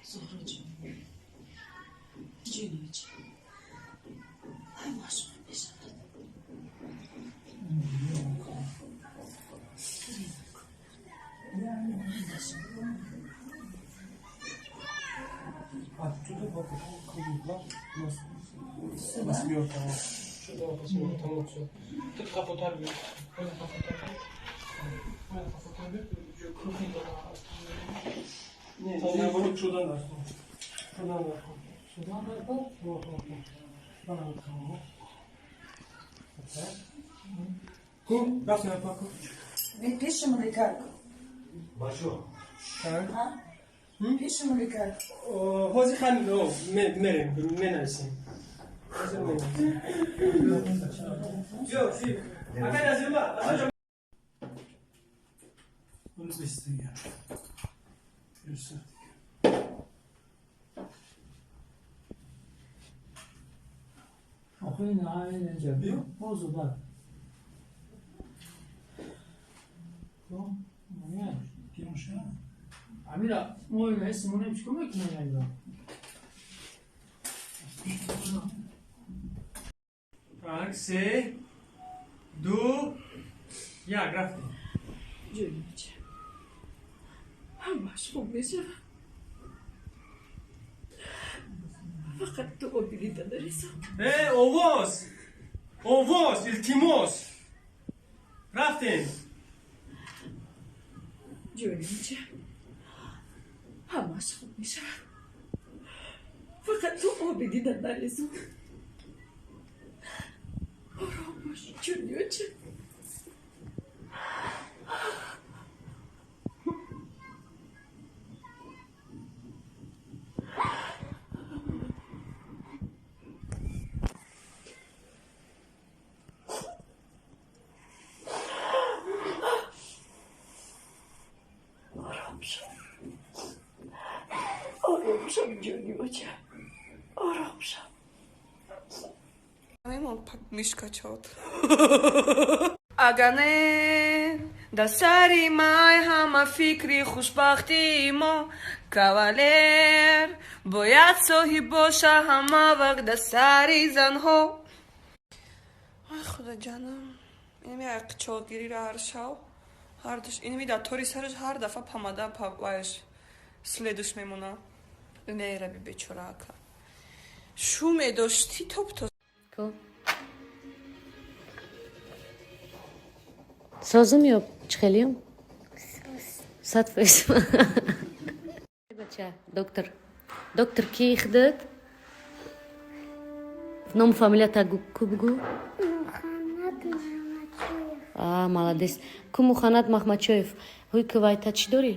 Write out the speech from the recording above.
Зуҳро ҷон, ҷоноҷ, ҳамаш хуб мешавад. Гиря накун. Майнаш. Оттуда потом кругла восьмерка. Сюда восьмерка, вот все. Тут капота бьет. Не, наоборот, сюда нахуй. Сюда нахуй. Сюда нахуй. Вот, вот, вот. Вот, вот. Ку, раз на паку. Мы пишем или как? Бачо. Так. А? Пишем или как? ҳозир хан мерем, менависем. Ҳозир менависем. Ё, си. Ака Назима. Амира, мо ҳисмонем чӣ кор мекунем айба? Так, се, ду, як, рафтем. Ҷоноҷ, ҳамаш хуб мешавад. Фақат ту оби дида наресон. Э, овоз! Овоз, илтимос! Рафтем. Ҷоноҷ, ҳамаш хуб мешавад. Фақат ту оби дида наресон. Ором бош, ҷоноҷ. Ором шав. Ором шав, ҷони бача. Ором шав. Мишка чот. Ага не, да сари май ҳама фикри хушбахтии мо, кавалер бояд соҳиб боша ҳама вақт да сари занҳо. Ай, худоҷанам, инами қичоқгирира ҳар шав, ҳардуш инами дар тори сараш ҳар дафъа памада ваяш следуш мемона. Нераби бечора ака. Шу медоштӣ топто. Ку? Созум ё чихелиюм? 100%. Бача, доктор. Доктор ки худат? Ному фамилията ку бугӯ? Мухаммад Махмадшоев. А, молодец. Ку Муханнад Махмадшоев. Ҳуй ку вайта чӣ дорӣ?